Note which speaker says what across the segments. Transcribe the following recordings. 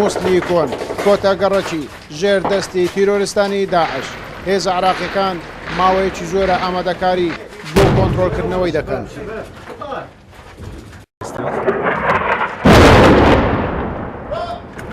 Speaker 1: موسڵی کۆن، کۆتا گەڕەکی ژێر دەستی تیرۆرستانی داعش، هێزە عێراقیەکان ماوەیەکی زۆرە ئامادەکاری بۆ کۆنترۆڵکردنەوەی دەکەن.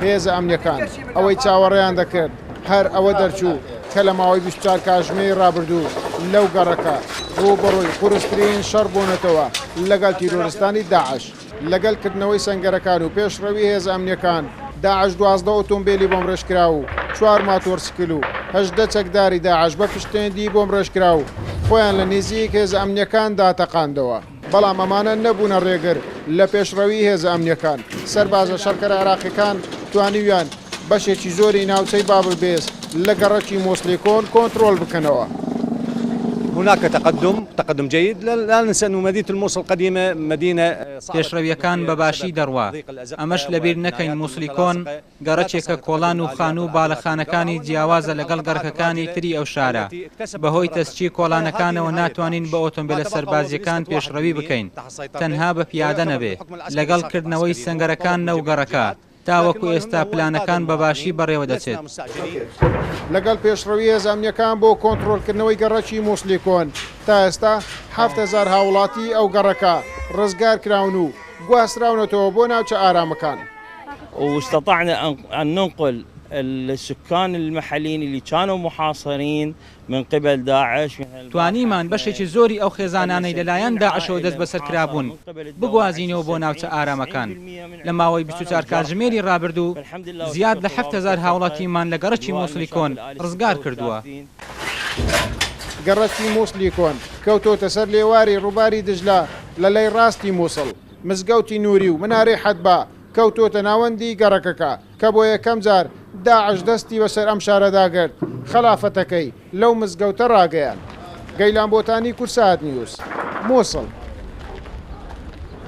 Speaker 1: هێزە ئەمنیەکان ئەوەی چاوەڕێیان دەکرد هەر ئەوە دەرچوو کە لە ماوەی 24 کاژمێری ڕابردوو لەو گەڕەکە ڕووبەڕووی قورسترین شەڕ بوونەتەوە لەگەڵ تیرۆرستانی داعش. لەگەل کردنەوەی سەنگەرەکان و پێشڕەوی هێزە ئەمنیەکان، داعش 12 ئۆتۆمبێلی بۆمڕێژکراو و چوار ماتۆڕسکیل و 18 چەکداری داعش بە پشتێندی بۆمڕێژکراو خۆیان لە نیزیک هێزە ئەمنیەکاندا تەقاندەوە. بەڵام ئەمانە نەبوونە ڕێگر لە پێشڕەوی هێزە ئەمنیەکان. سەربازە شەڕکەرە عێراقیەکان توانیویان بەشێکی زۆری ناوچەی بابلبێز لە گەڕەکی موسڵی کۆن کۆنترۆڵ بکەنەوە.
Speaker 2: هناك تقدم تقدم جيد لا ننسى أن مدينة الموصل القديمة مدينة
Speaker 3: پێشڕەویەکان بە باشی دەڕوا، ئەمەش لەبیر نەکەین موسڵی کۆن گەڕەکێکە کۆڵان و خانوو و باڵەخانەکانی جیاوازە لەگەڵ گەڕەکەکانی تری ئەو شارە، بەهۆی تەسکی کۆڵانەکانەوە ناتوانین بە ئۆتۆمبێلە سەربازیەکان پێشڕەوی بکەین تەنها بە پیادە نەبێ، لەگەڵ کردنەوەی سەنگەرەکان لەو گەڕەکە تاوەکو ئێستا پلانەکان بە باشی بەڕێوەدەچێت.
Speaker 1: لەگەڵ پێشڕەوی هێزە ئەمنیەکان بۆ کۆنتڕۆڵکردنەوەی گەڕەکی موسڵی کۆن، تا ئێستا 7000 هاوڵاتی ئەو گەڕەکە ڕزگارکراون و گواستراونەتەوە بۆ ناوچە ئارامەکان.
Speaker 4: واستطعنا أن ننقل السكان المحليين اللي كانوا محاصرين من قبل داعش.
Speaker 3: توانیمان بەشێکی زۆری ئەو خێزانانەی لەلایەن داعشەوە دەستبەسەرکرابوون بگوازینەوە بۆ ناوچە ئارامەکان. لە ماوەی 24 کاتژمێری ڕابردوو زیاد لە 7000 هاوڵاتیمان لە گەڕەکی موسڵی کۆن ڕزگار کردووە.
Speaker 1: گەڕەکی موسڵی کۆن کەوتۆتە سەر لێواری ڕووباری دجلە لە لای ڕاستی موسڵ. مزگەوتی نوری و منارەی حەدبا کەوتۆتە ناوەندی گەڕەکەکە کە بۆ یەکەم جار داعش دەستی بەسەر ئەم شارەدا گرت، خەلافەتەکەی لەو مزگەوتە ڕاگەیاند. گەیلان بۆتانی، کوردسات نیوز، موسڵ.